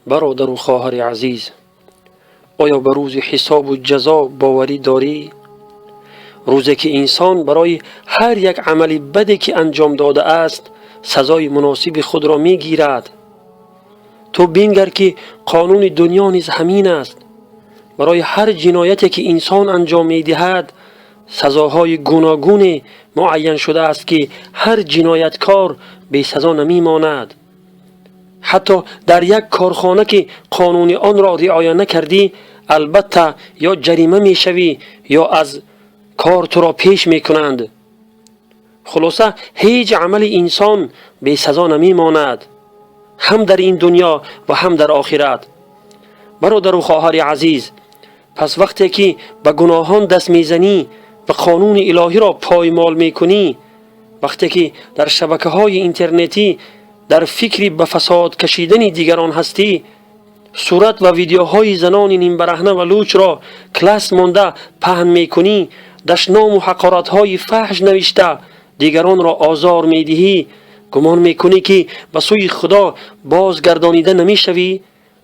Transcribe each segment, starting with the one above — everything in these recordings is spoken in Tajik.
Бародару хоҳари азиз, оё ба рӯзи ҳисобу ҷазо боварӣ дорӣ? Рӯзе ки инсон барои ҳар як амали баде ки анҷом додааст, сазои муносиби худро мегирад. Ту бингар, ки қонуни дунё низ ҳамин аст. Барои ҳар ҷинояте ки инсон анҷом медиҳад, сазоҳои гуногуне муайян шудааст, ки ҳар ҷинояткор бесазо намемонад. Ҳатто дар як корхона ки қонуни онро риоя накардӣ, албатта ё ҷарима мешавӣ, ё аз кор туро пеш мекунанд. Хулоса, ҳеҷ амали инсон бесазо намемонад, ҳам дар ин дунё ва ҳам дар охират. Бародару хоҳари азиз, пас вақте ки ба гуноҳон даст мезанӣ ва қонуни илоҳиро поймол мекунӣ, вақте ки дар шабакаҳои интернетӣ дар фикри ба фасод кашидани дигарон ҳастӣ, сурат ва видеоҳои занони нимбараҳна ва лучро класс монда паҳн мекунӣ, дашному ҳақоратҳои фаҳш навишта дигаронро озор медиҳӣ, гумон мекунӣ, ки ба сӯи Худо бозгардонида намешавӣ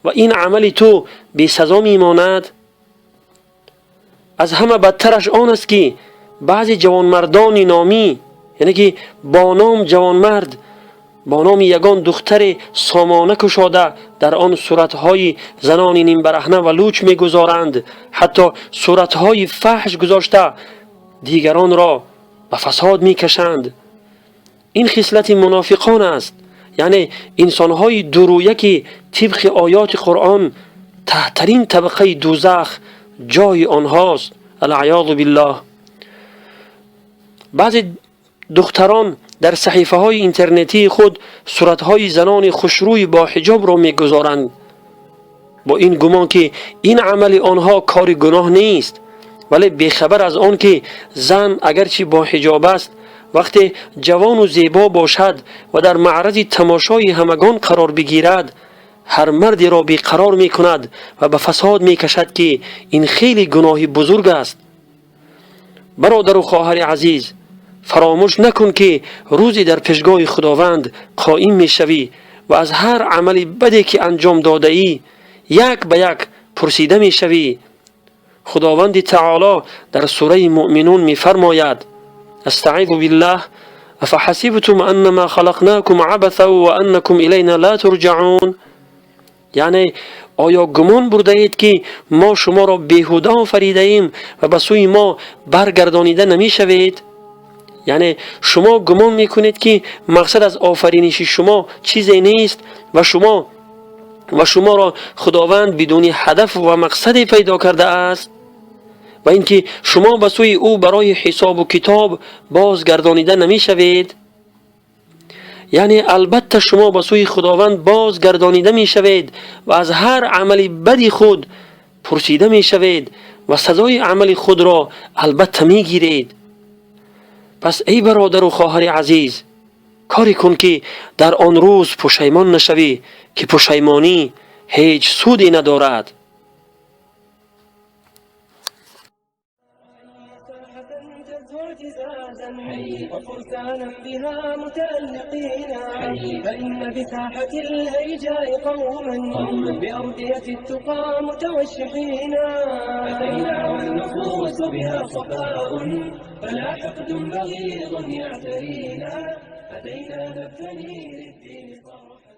ва ин амали ту бесазо мемонад? Аз ҳама бадтараш он аст, ки баъзе ҷавонмардони номӣ, яъне ки бо ном ҷавонмард, бо номи ягон духтаре сомона кушода, дар он суратҳои занони нимбараҳна ва луч мегузоранд, ҳатто суратҳои фаҳш гузошта дигаронро ба фасод мекашанд. Ин хислати мунофиқон аст, яъне инсонҳои дурӯя, ки тибқи оёти Қуръон таҳтарин табақаи дузах ҷои онҳост, алъаёзу биллоҳ. Баъзе духтарон дар саҳифаҳои интернетии худ суратҳои занони хушрӯи бо ҳиҷобро мегузоранд, бо ин гумон ки ин амали онҳо кори гуноҳ нест, вале бехабар аз он ки зан агарчи бо ҳиҷоб аст, вақте ҷавону зебо бошад ва дар маърази тамошои ҳамагон қарор бигирад, ҳар мардеро беқарор мекунад ва ба фасод мекашад, ки ин хеле гуноҳи бузург аст. Бародару хоҳари азиз, фаромӯш накун, ки рӯзе дар пешгоҳи Худованд қоим мешавӣ ва аз ҳар амали баде ки анҷом додаӣ, як ба як пурсида мешавӣ. Худованди таоло дар сураи Муъминун мефармояд: أستعيذ بالله، أفحسبتم أنما خلقناكم عبثا وأنكم إلينا لا ترجعون. Яъне оё гумон бурдаед, ки мо шуморо беҳуда офаридаем ва ба сӯи мо баргардонида намешавед? Яъне шумо гумон мекунед, ки мақсад аз офариниши шумо чизе нест ва шуморо Худованд бидуни ҳадаф ва мақсаде пайдо кардааст ва ин ки шумо ба сӯи ӯ барои ҳисобу китоб бозгардонида намешавед? Яъне албатта шумо ба сӯи Худованд бозгардонида мешавед ва аз ҳар амали бади худ пурсида мешавед ва сазои амали худро албатта мегиред. Пас эй бародару хоҳари азиз, коре кун, ки дар он рӯз пушаймон нашавӣ, ки пушаймонӣ ҳеҷ суде надорад. وفرسانا بها متألقين، فإن بساحة الهيجاء قوما بأردية التقى متوشحين. أتينا والنفوس بها صفاء، فلا حقد بغيض يعترينا. أتينا نبتني للدين صرحا.